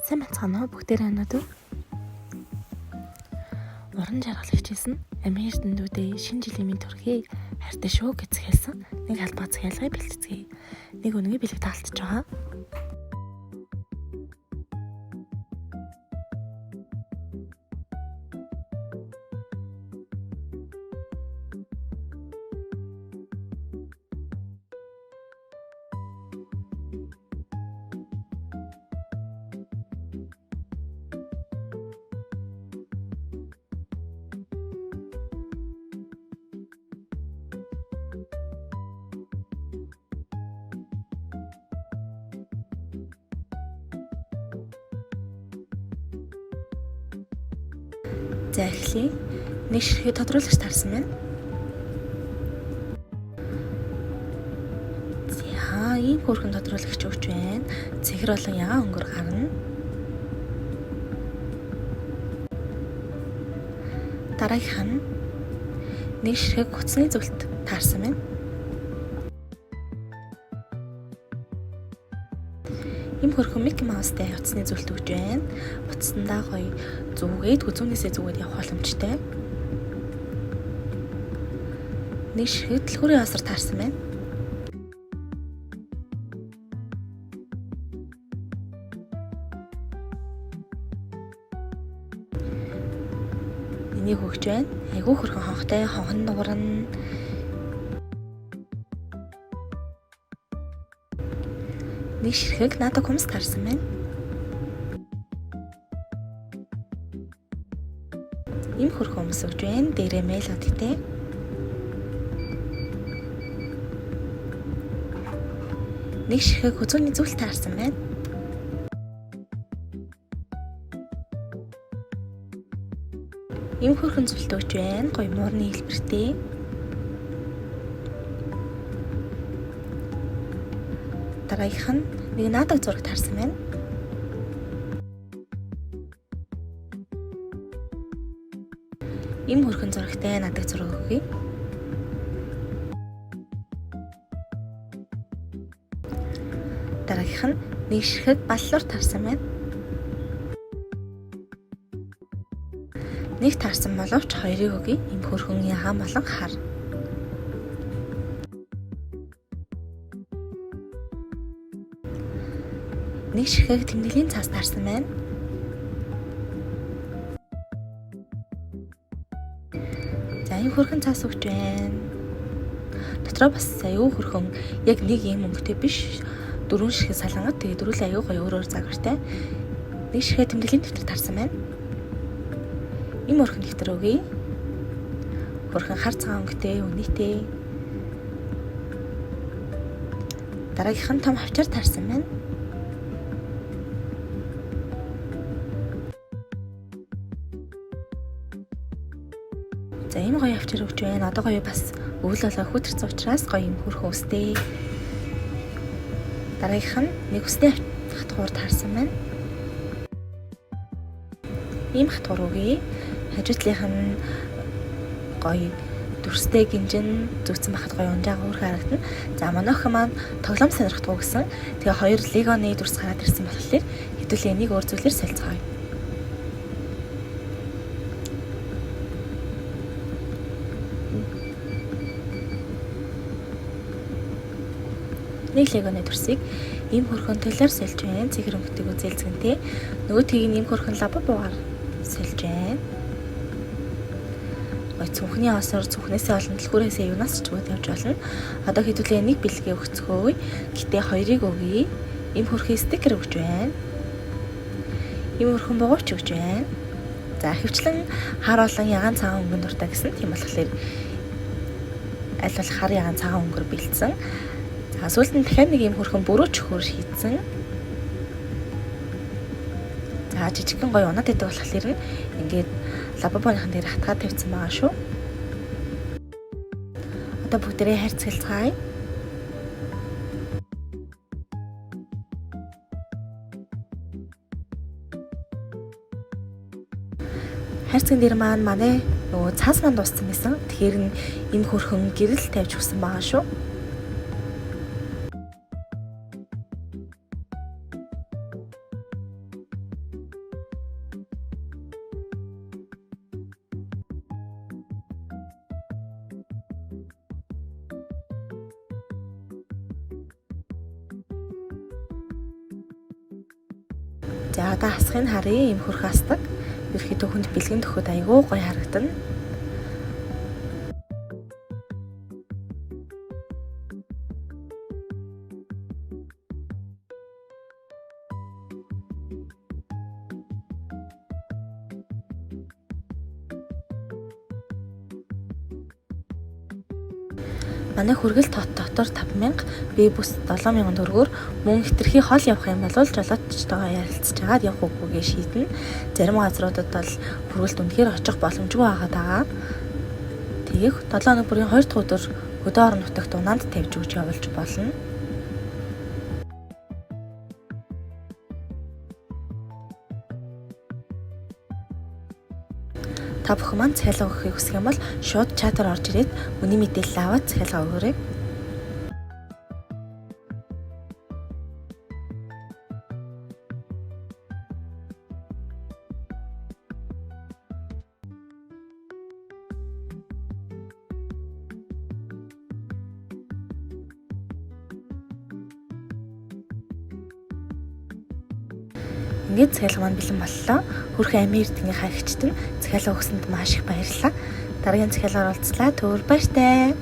Сайн байцгаана уу бүгдээрээ өнөөдөр уран жаргал хичээсэн амин эрдэнэдүүдээ шинэ жилийн мэнд хүргэе. Хайртай шүү гэж захиалсан нэг халбаа захиалгыг бэлтгэе. Нэг өнөгийн бэлэг таалтж байгаа. За эхлэе. Нэг ширхэг тодруулагч таарсан байна. За ийм хөөрхөн тодруулагч өгч байна. Цэнхэр болон ягаан өнгөөр гарна. Дараагийнх нь нэг ширхэг утасны зүлт таарсан байна. Ийм хөрхөн Микки Маустай утасны зүлт өгч байна. Утасандаа гоё зүгээд гүзүүнээсээ зүгээд явах боломжтой. Нэг ширхэг дэлгүүрийн осор таарсан байна. Энийг өгч байна. Айгүй хөрхөн хонхтой, хонхон нугарна. Нэг ширхэг надад хумс таарсан байна. Ийм хөрхөн хумс өгч байна. Дээрээ мелодитэй. Нэг ширхэг хүзүүний зүйл таарсан байна. Ийм хөрхөн зүйлт өгч байна. Гоё муурны хэлбэртэй. Дараагийнх нь нэг наадаг зураг таарсан байна. Ийм хөрхөн зурагтай наадаг зураг өгье. Дараагийнх нь нэг ширхэг баллуур таарсан байна. Нэг таарсан боловч хоёрыг өгье. Ийм хөрхөн ягаан болон хар. Нэг ширхэг тэмдэглэлийн цаас таарсан байна. За ийм хөрхөн цаас өгч байна. Дотроо бас аюу хөрхөн яг нэг ийм өнгөтэй биш. Дөрвөн ширхэг салангат тэгээ дөрвөл аюу гоё өөр өөр загвартай. Нэг ширхэг тэмдэглэлийн дэвтэр таарсан байна. Ийм хөрхөн дэвтэр өгье. Хөрхөн хар цагаан өнгөтэй, үнэтэй. Дараагийнх нь том хавчаар таарсан байна. За ийм гоё авчир өгч байна. Одоо гоё бас өвөл болоо хүүтэрсэн учраас гоё юм хөрхөн өстэй. Дараагийнх нь нэг үсний хатгуур таарсан байна. Ийм хатгуур өгье. Хажуу талынх нь гоё дүрстэй гинжин зүгтсэн байхад гоё унжаага хөөрхөн харагдана. За манай охин маань тоглоом сонирхдаггүй гэсэн. Тэгээ хоёр легоны дүрс гараад ирсэн болохоор хэдүүлээ энийг өөр зүйлээр солилцгоё. Нэг легоны дүрсийг ийм хөрхөн төлөөр сольж байна. Цэгэр өнгөтэйг үзэлцгэнтэй. Нөгөө тийг нь ийм хөрхөн лабо буугаар сольж байна. Гой цүнхний осоор цүнхнээсээ олон дэлгүүрээсээ юунаас ч өгөөд явж болно. Одоо хэдүүлээ нэг бэлгээ өгцгөөе. Гэтэ хоёрыг өгье. Ийм хөрхөн стикер өгч байна. Ийм хөрхөн бугуйч өгч байна. За хөвчлэн хар болон ягаан цагаан өнгөн дуртай гэсэн. Тийм болохоор аль болох хар ягаан цагаан өнгөөр бэлдсэн. За сүүлд нь дахиад нэг ийм хөрхөн бүрүү чөхөр хийцэн. За жижигхэн гоё унаад идэг болохоор нь ингээд лабабоныхан дээр хатгаад тавьсан байгаа шүү. Одоо бүгдээрээ хайрцаглацгаая. Хайрцагын дээр маань манай нөгөө цаас маань дууссан байсан. Тэгэхээр нь энэ хөрхөн гэрэл тавьж өгсөн байгаа шүү. За одоо хасхыг харъя. Ийм хөрх хасдаг. Ерөнхийдөө хүнд бэлгэн төхөд айгүй гоё харагдана. Манай хүргэл тот дотор 5000, би бүс 7000 төгрөгөөр мөн хэтэрхий хол явах юм бол жолоочтойгоо ярилцж хагаад явах үгүйгээ шийднэ. Зарим газруудад бол хүргэлт үнэхээр очих боломжгүй байгаад байгаа. Тэгэх 7 хоног бүрийн 2 дахь өдөр хөдөө орон нутагт унаанд тавьж өгч явуулж болно. Та бүхэн маань захиалга өгөхийг хүсэх юм бол шууд чатаар орж ирээд үнийн мэдээлэл аваад захиалга өгөөрэй. Ингээд захиалга маань бэлэн боллоо. Хөрхөн амийн эрдэнийн хайгчид нь захиалга өгсөнд маш их баярлалаа. Дараагийн захиалгаар уулзлаа. Түр баяртай.